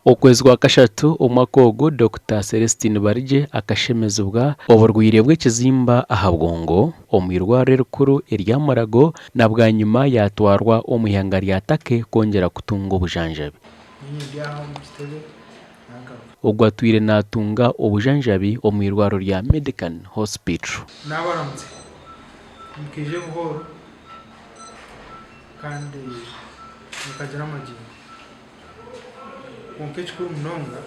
Okwezi kwa kashatu omwaka ogu, Dokita Celestine Barigye akashemezibwa oburwaire bw'ekizimba aha bwongo omu irwariro erikuru erya Mulago na bwanyima yaatwarwa omu ihanga rya Turkey kwongyera kutunga obujanjabi. Ogu atwire naatunga obujanjabi omu irwariro rya Medican Hospital. Naabaramutse, mukaija buhooro kandi mukagira amagingo. Kwonka ekikuru munonga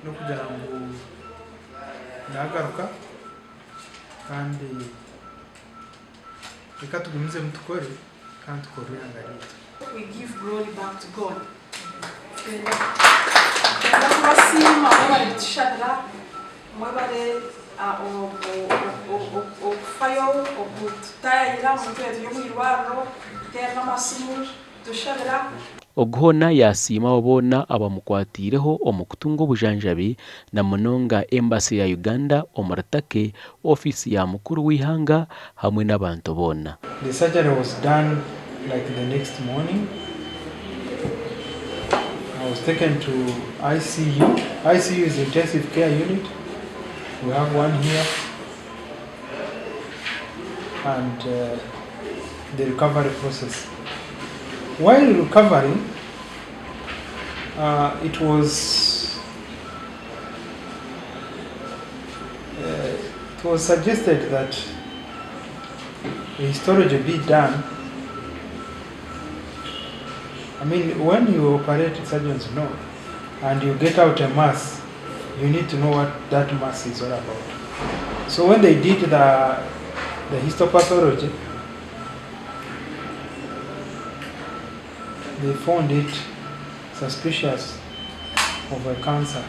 n'okugira ngu naagaruka kandi reka tugumizemu tukore kandi tukorere eihanga ryaitu. We give glory back to God. Twenda twenda kubasiima mwebare kutushabira, mwebare okufayo okututaayayira omu twaba turi omu irwariro, kututeerera amasimu. Tushabira. Ogu hoona yaasiima abo boona abamukwatiireho omu kutunga obujanjabi na munonga Embassy ya Uganda omuri Turkey, ofiisi ya mukuru w'eihanga hamwe n'abantu boona. The surgery was done like the next morning. I was taken to ICU. ICU is intensive care unit. We have one here. And uh, the recovery process. While recovering, uh, it was uh, it was suggested that a histology be done. I mean, when you operate, surgeons know, and you get out a mass, you need to know what that mass is all about. So when they did the, the histopathology, they found it suspicious of a cancer.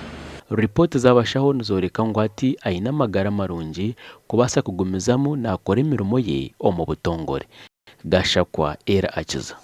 Ripooti z'abashaho nizooreka ngu hati aine amagara marungi kubaasa kugumizamu naakora emirimo ye omu butongore. Gashakwa Era Akiza.